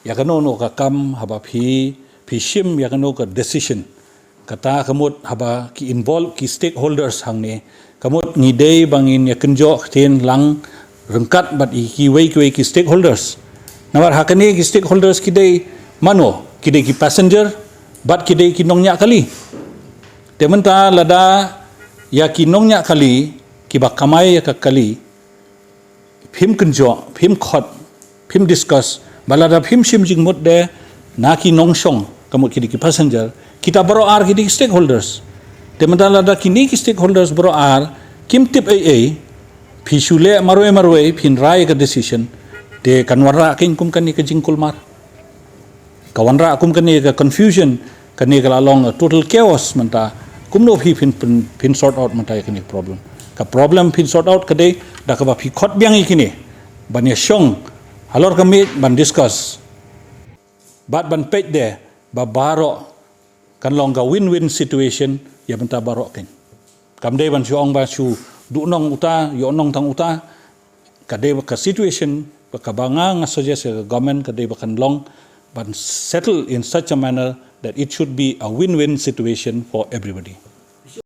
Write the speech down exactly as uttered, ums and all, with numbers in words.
Ïa kano kano ka kam haba phi, phi shim ïa kano kano ka decision, kata ka mut haba ki involve ki stakeholders hangne, ka mut ngi dei ba ngin ïa kynjoh ktien lang ryngkat bad ïa kiwei kiwei ki stakeholders. Namar ha kane ki stakeholders ki dei mano, ki dei ki passenger bad ki dei ki nongñiah kali. Te mynta lada ïa ki nongñiah kali kiba kamai ïa ka kali phim kynjoh, phim khot, phim discuss, ba lada phim shim jingmut de na ki nongshong, ka mut ki dei ki passenger, kita baroh ar ki dei ki stakeholders. Te mynta lada kine ki stakeholders baroh ar kim tip ei ei, phi shu leh marwei marwei, phin rai ka decision, te kan wanrah kein kum kane ka jingkulmar. Ka wanrah kum kane ka confusion, kane ka la long a total chaos mynta. Kumno phi phin, phin, phin sort out mynta ïa kane ka problem? Ka problem phin sort out ka dei da kaba phi khot biang ïa kine ban ïa shong halor ka miej ban discuss bad ban peit de ba baroh kan long ka win-win situation ïa bynta baroh kein. Kam dei ban shu ong ba shu duhnong uta, ïohnong tang uta. Ka dei ba ka situation ba kaba nga, nga suggest ïa ka government, ka dei ba kan long ban settle in such a manner that it should be a win-win situation for everybody.